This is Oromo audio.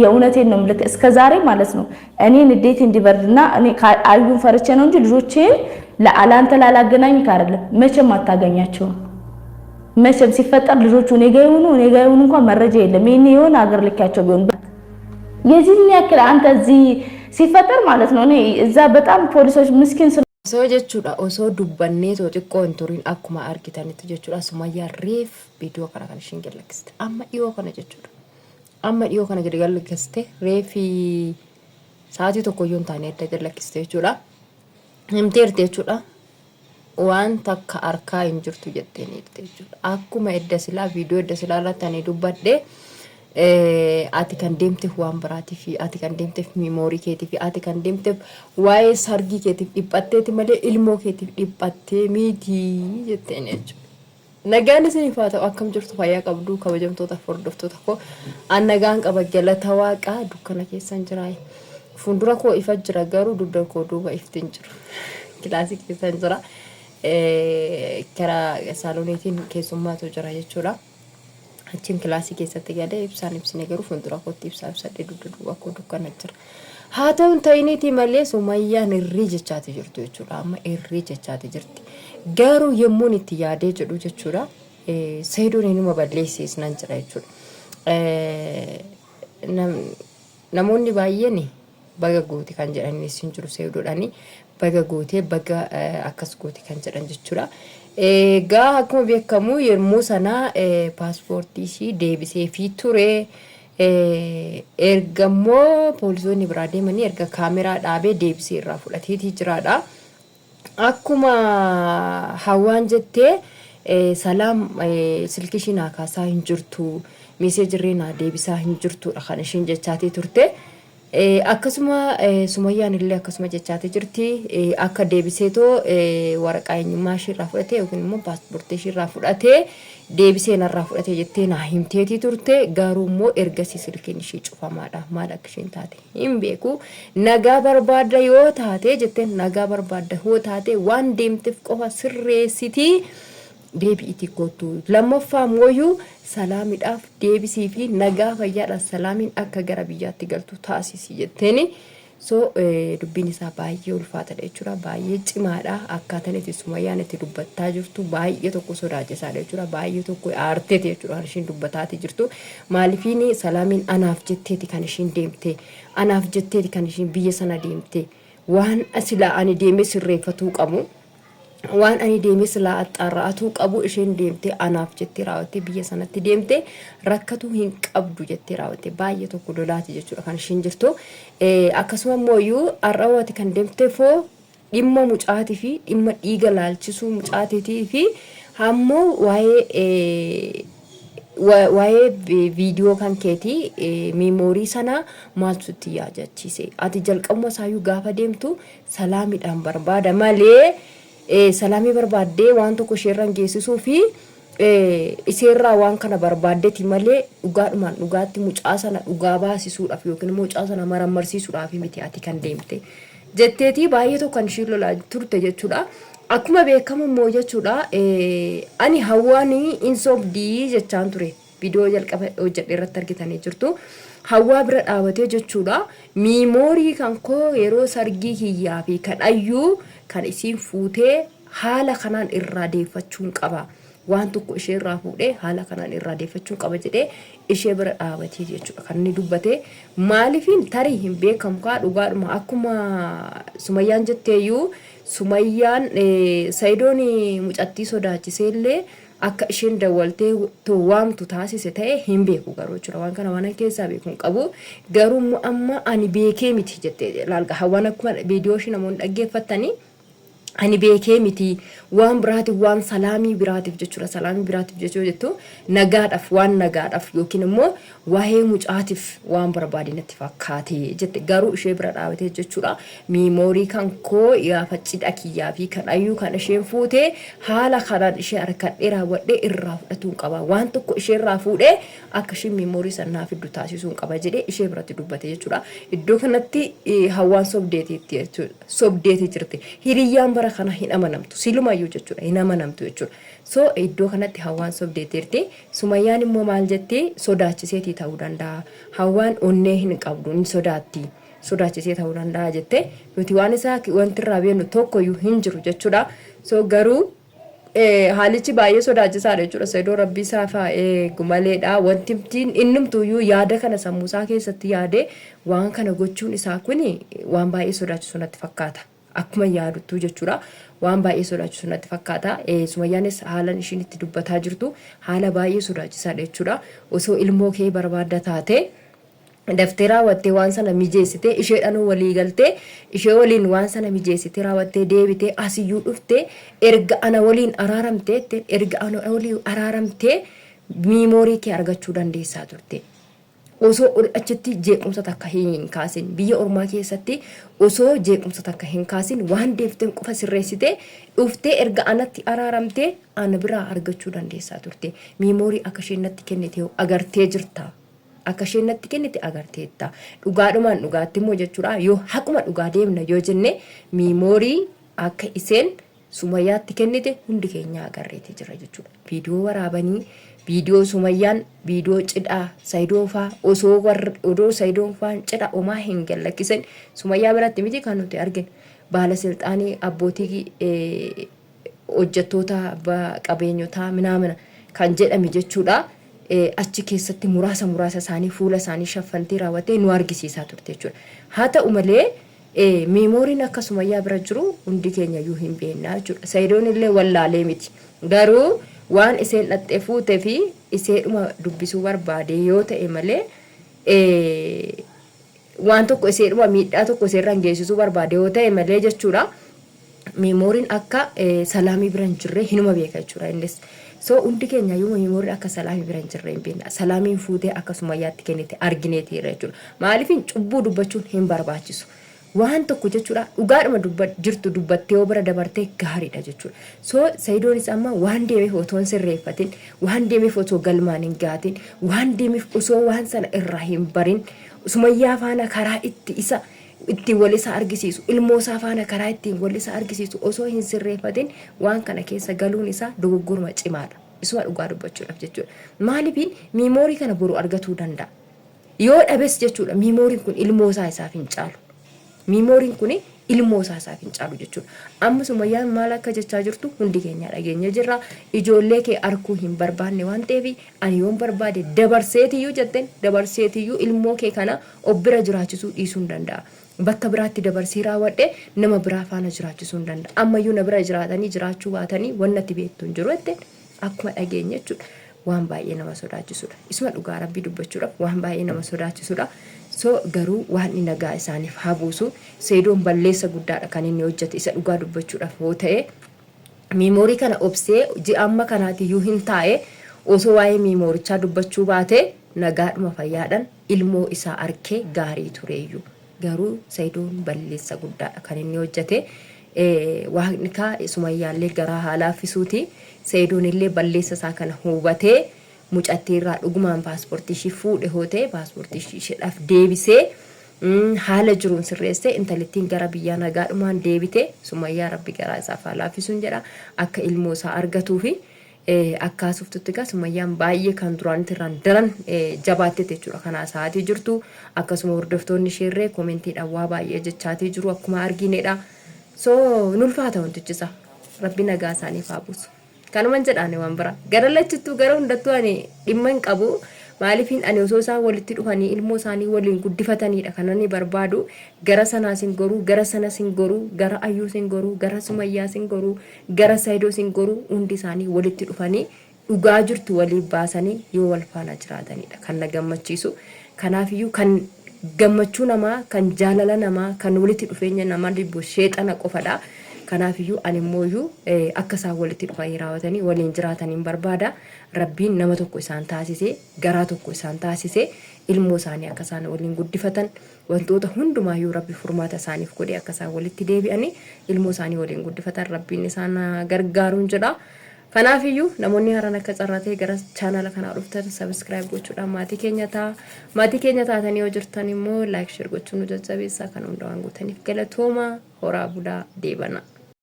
የእውነቴን ነው የምልህ እስከ ዛሬ ማለት ነው። እኔ ንዴቴ እንዲበርድና እኔ አዩን ፈርቼ ነው እንጂ ልጆቼን ለአላንተ ላላገናኝ አይደለም። መቼም አታገኛቸውም። መቼም ሲፈጠር ልጆቹ እኔ ጋ ይሁኑ እኔ ጋ ይሁኑ እንኳን መረጃ የለም። ይሄኔ የሆነ ሀገር ልኪያቸው ቢሆን የዚህን ያክል አንተ እዚህ ሲፈጠር ማለት ነው። እኔ እዛ በጣም ፖሊሶች ምስኪን Osoo jechuudha osoo dubbannee too xiqqoo hin turin akkuma argitanitti jechuudha Sumayyaa reef viidiyoo kana kan ishiin gad lakkiste amma dhiyoo kana jechuudha. Amma dhiyoo kana gadi lakkiste reefi sa'aatii tokko iyyuu hin taane edda gad lakkiste jechuudha. Himteerti jechuudha. Waan takka harkaa hin jirtu jetteen jirti jechuudha. Akkuma edda silaa viidiyoo edda silaa irratti ani dubbadhe ati kan deemteef waan biraatiif ati kan deemteef miimoorii keetiif ati kan deemteef waa'ee sargii keetiif dhiphatteeti malee ilmoo keetiif dhiphattee miti jetteen jechuudha. Nagaan isiniif haa ta'u akkam jirtu fayyaa qabdu kabajamtoota fi hordoftoota koo an nagaan qaba galata waaqaa dukkana keessan jira. Fuuldura koo ifa jira garuu dugda koo duuba ifti hin jiru. Kilaasii keessan jira. Karaa saaloniitiin keessummaatu jira jechuudha. Achiin kilaasii keessatti galee ibsaan ibsine garuu fuuldura kootti ibsaa ibsadhee dugda duuba koo dukkana jira. Haa ta'u hin ta'iniiti malee Sumayyaan irrii jechaati jirtu jechuudha. Amma irrii jechaati jirti. Garuu yommuun itti yaadee jedhu jechuudha. Sayidoon inuma balleessees nan jira jechuudha. Namoonni baay'een baga goote kan jedhanis hin jiru Sayidoodhaani. Baga gootee baga akkas goote kan jedhan jechuudha. Egaa akkuma beekamu yommuu sana paaspoortii ishii deebiseefii ture. Erga immoo poolisoonni biraa deemanii erga kaameraa dhaabee deebisee irraa fudhateetii jiraadha. Akkuma hawaan jettee salaam silkii ishii naa kaasaa hin jirtu meeseejirree naa deebisaa hin jirtudha kan ishiin jechaatii turte. Akkasuma Sumayyaan illee akkasuma jechaatee jirti. Akka deebiseetoo waraqaa eenyummaa ishee irraa fudhatee yookiin immoo paaspoortii ishee irraa fudhatee deebisee narraa fudhatee jettee naa himteetii turte. Garuu immoo ergasii silkiin ishee cufamaadha. Maal akka isheen taate hin beeku. Nagaa barbaadda yoo taate jetteen nagaa barbaadda yoo taate waan deemteef qofa sirreessitii. deebi'iitii koottu. Lammaffaa mooyyuu salaamidhaaf deebisii fi nagaa fayyaadhaan salaamiin akka gara biyyaatti galtu taasisi jetteeni. So dubbiin isaa baay'ee ulfaatadha jechuudha. Baay'ee cimaadha. Akkaataan itti Sumayyaan itti dubbattaa jirtu baay'ee tokko sodaachisaadha jechuudha. Baay'ee tokko aarteeti jechuudha kan ishiin dubbataati jirtu. Maalifiin salaamiin anaaf jetteeti kan ishiin deemte. Anaaf jetteeti kan ishiin biyya sana deemte. Waan silaa ani deemee sirreeffatuu qabu. Waan ani deemee silaa axxaarra'atuu qabu isheen deemtee anaaf jettee raawwattee biyya sanatti deemtee rakkatuu hin qabdu jettee raawwattee baay'ee tokko lolaati jechuudha kan isheen jirtu. Akkasuma immoo iyyuu har'a ati kan deemtee foo dhimma mucaatii fi dhimma dhiiga laalchisuu mucaatiitii fi ammoo waa'ee waa'ee viidiyoo kan keetii miimoorii sanaa maaltu sitti yaajachiise? Ati jalqabuma isaayyuu gaafa deemtu salaamiidhaan barbaada malee salaamii barbaaddee waan tokko isheerraan geessisuu fi isheerraa waan kana barbaaddeeti malee dhugaadhumaan dhugaatti mucaa sana dhugaa baasisuudhaaf yookiin immoo mucaa sana marammarsiisuudhaaf miti ati kan deemte jetteetii baay'ee tokko kan ishiin lolaa turte jechuudha. Akkuma beekamu immoo jechuudha ani hawwaan hin sobdii jechaan ture viidiyoo jalqaba hojjedhe irratti argitanii jirtu. Hawwaa bira dhaabatee jechuudha miimoorii kan koo yeroo sargii kiyyaa fi kan ayyuu kan isiin fuutee haala kanaan irraa deeffachuun qaba. Waan tokko ishee irraa fuudhee haala kanaan irraa deeffachuun qaba jedhee ishee bira dhaabatee jechuudha kan inni dubbate. Maaliifin tarii hin beekamu kaa dhugaadhuma akkuma Sumayyaan jetteeyyuu Sumayyaan Sayidoon mucattii sodaachisee illee akka isheen dawwaltee waamtu taasise ta'e hin beeku garuu jechuudha. Waan kana waan keessaa beeku hin qabu. Garuu immoo amma ani beekee miti jettee laalqa hawaan akkuma viidiyoo ishee namoonni dhaggeeffattanii ani beekee miti waan biraatiif waan salaamii biraatiif jechuudha. Salaamii biraatiif jechuu jettu nagaadhaaf waan nagaadhaaf yookiin immoo waa'ee mucaatiif waan barbaade natti fakkaate jette garuu ishee bira dhaabatee jechuudha. Miimoorii kan koo gaafa cidha kiyyaa fi kan ayyuu kan isheen fuute haala kanaan ishee harkadhee raawwadhee irraa fudhatuun qaba. Waan tokko ishee irraa fuudhee akka isheen miimoorii san naa fiddu taasisuun qaba jedhee ishee biratti dubbate jechuudha. Iddoo kanatti hawwaan sobdeetiitti jechuudha. Sobdeeti jirti. Hiriyyaan bara bara kana hin amanamtu. Silumayyuu jechuudha hin amanamtu jechuudha. So iddoo kanatti hawwaan sobdeetteerti. Sumayyaan immoo maal jetti sodaachiseetii ta'uu danda'a. Hawwaan onnee hin qabdu hin sodaatti. Sodaachisee ta'uu danda'a jette. Nuti waan isaa wanti irraa beeknu tokkoyyuu hin jiru jechuudha. So garuu haalichi baay'ee sodaachisaadha jechuudha. Saidoo rabbii isaa haa eegu maleedha. Wanti innumtuyyuu yaada kana sammuu isaa keessatti yaadee waan kana gochuun isaa kuni waan baay'ee sodaachisu natti fakkaata. Akkuma yaaduttuu jechuudha. Waan baay'ee sodaachisu natti fakkaata. Sumayyaanis haalan ishiin itti dubbataa jirtu haala baay'ee sodaachisaadha jechuudha. Osoo ilmoo kee barbaadda taate daftee raawwattee waan sana mijeessitee isheedhanuu walii galtee ishee waliin waan sana mijeessitee raawwattee deebitee asiyyuu dhuftee erga ana waliin araaramtee jetteen erga ana waliin araaramtee miimoorii kee argachuu dandeessaa turte. Osoo achitti jeequmsa takka hin kaasin biyya ormaa keessatti osoo jeequmsa takka hin kaasin waan deefteen qofa sirreessitee dhuftee erga anatti araaramtee ana biraa argachuu dandeessaa turte. Miimoorii akka isheen natti kennite agartee jirta. Akka isheen natti kennite agarteetta. Dhugaadhumaan dhugaatti immoo jechuudha yoo haquma dhugaa deemna yoo jenne miimoorii akka iseen Sumayyaatti kennite hundi keenya agarreeti jira jechuudha. Viidiyoo waraabanii viidiyoo Sumayyaan viidiyoo cidhaa Sayidoo faa osoo warri odoo Sayidoon faan cidha omaa hin gallakkisin Sumayyaa biratti miti kan nuti arginu. Baala silxaanii abbootii hojjettoota qabeenyotaa minaamina kan jedhame jechuudha. Achi keessatti muraasa muraasa isaanii fuula isaanii shaffantee raawwattee nu argisiisaa turte jechuudha. Haa ta'u malee miimooriin akka Sumayyaa bira jiru hundi keenya iyyuu hin beekna jechuudha. Sayidoon illee wallaalee miti. Garuu waan iseen dhaxxee fuutee fi iseedhuma dubbisuu barbaade yoo ta'e malee waan tokko iseedhuma miidhaa tokko iseerraan geessisuu barbaade yoo ta'e malee jechuudha. Miimooriin akka Salaamii bira hin jirre hinuma beeka jechuudha innis. So hundi keenya iyyuu miimooriin akka Salaamii bira hin jirre hin beekna. Salaamiin fuutee akka Sumayyaatti kennite argineetiirra jechuudha. Maaliif cubbuu dubbachuun hin barbaachisu. Waan tokko jechuudha dhugaadhuma jirtu dubbattee yoo bira dabartee gaariidha jechuudha. So Sayidoonis amma waan deemeef otoo hin sirreeffatin, waan deemeef otoo galmaan hin gaatin, waan deemeef osoo waan sana irraa hin barin Sumayyaa faana karaa itti isa ittiin wal isa argisiisu, ilmoo isaa faana karaa ittiin wal isa argisiisu osoo hin sirreeffatin waan kana keessa galuun isaa dogoggoruma cimaadha. Isuma dhugaa dubbachuudhaaf jechuudha. Maaliifiin miimoorii kana boru argatuu danda'a. Yoo dhabes jechuudha miimooriin kun ilmoo isaa isaaf hin caalu. Miimooriin kun ilmoo isaa isaaf hin caalu jechuudha. Amma Sumayyaan maal akka jechaa jirtu hundi keenya dhageenye jirra. Ijoollee kee arkuu hin barbaanne waan ta'eef ani yoon barbaade dabarseetiyyuu jetteen dabarseetiyyuu ilmoo kee kana of bira jiraachisuu dhiisuu hin danda'a. Bakka biraatti dabarsee raawwadhe nama biraa faana jiraachisuu hin danda'a. Ammayyuu na bira jiraatanii jiraachuu baatanii wanna ati beektu hin jiru jetteen akkuma dhageenye jechuudha. Waan baay'ee nama sodaachisudha. Isuma dhugaa rabbii dubbachuudhaaf waan baay'ee nama sodaachisudha. So garuu waaqni nagaa isaaniif haa buusu. Seedoon balleessa guddaadha kan inni hojjete isa dhugaa dubbachuudhaaf yoo ta'e. Miimoorii kana obsee ji'a amma kanaatiyyuu hin taa'e osoo waa'ee miimoorichaa dubbachuu baate nagaadhuma fayyaadhan ilmoo isaa arkee gaarii tureeyyu. Garuu Sayidoon balleessa guddaadha kan inni hojjete. Waaqni kaa Sumayyaallee garaa haa laaffisuuti. Sayidoon illee balleessa isaa kana hubatee mucattii irraa dhugumaan paaspoortii ishii fuudhe hoo ta'e paaspoortii ishii isheedhaaf deebisee haala jiruun sirreessee intalittiin gara biyyaa nagaadhumaan deebite Sumayyaa rabbi garaa isaaf haa laaffisuun jedha akka ilmoo isaa argatuufi. Akka haasoftutti egaa Sumayyaan baay'ee kan duraanitti irraan daran jabaatteetti jechuudha kan haasa'aatii jirtu. Akkasuma hordoftoonni isheerree koomentiidhaan waa baay'ee jechaatii jiru akkuma arginedha. So hin ulfaata wantichi isaa. Rabbi nagaa isaaniif haa buusu. Kanuman jedha ani waan biraa. Gara lachittuu gara hundattuu ani dhimma hin qabu. Maaliifin ani osoo isaan walitti dhufanii ilmoo isaanii waliin guddifataniidha kan ani barbaadu. Gara sanaas hin goruu, gara sanas hin goruu, gara Ayyuus hin goruu, gara Sumayyaas hin goruu, gara Sayidoos hin goruu hundi isaanii walitti dhufanii dhugaa jirtu waliif baasanii yoo wal faana jiraatanidha kan na gammachiisu. Kanaafiyyuu kan gammachuu namaa, kan jaalala namaa, kan walitti dhufeenya namaa dibbu sheexana qofadha. Kanaafiyyuu ani immooyyuu akka isaan walitti dhufanii raawwatanii waliin jiraataniin barbaada. Rabbiin nama tokko isaan taasisee, garaa tokko isaan taasisee ilmoo isaanii akka isaan waliin guddifatan Wantoota hundumaayyuu Rabbi furmaata isaaniif godhee akka isaan walitti deebi'anii ilmoo isaanii waliin guddifatan Rabbiin isaan haa gargaaruun jedha. Kanaafiyyuu namoonni haaraan akka carraa ta'e gara chaanala kanaa dhuftan sabiskiraayib gochuudhaan maatii keenya ta'a. Maatii keenya taatanii yoo jirtan immoo laayik sheer gochuun nu jajjabeessaa. Kan hunda waan gootaniif galatooma horaa bulaa deebana.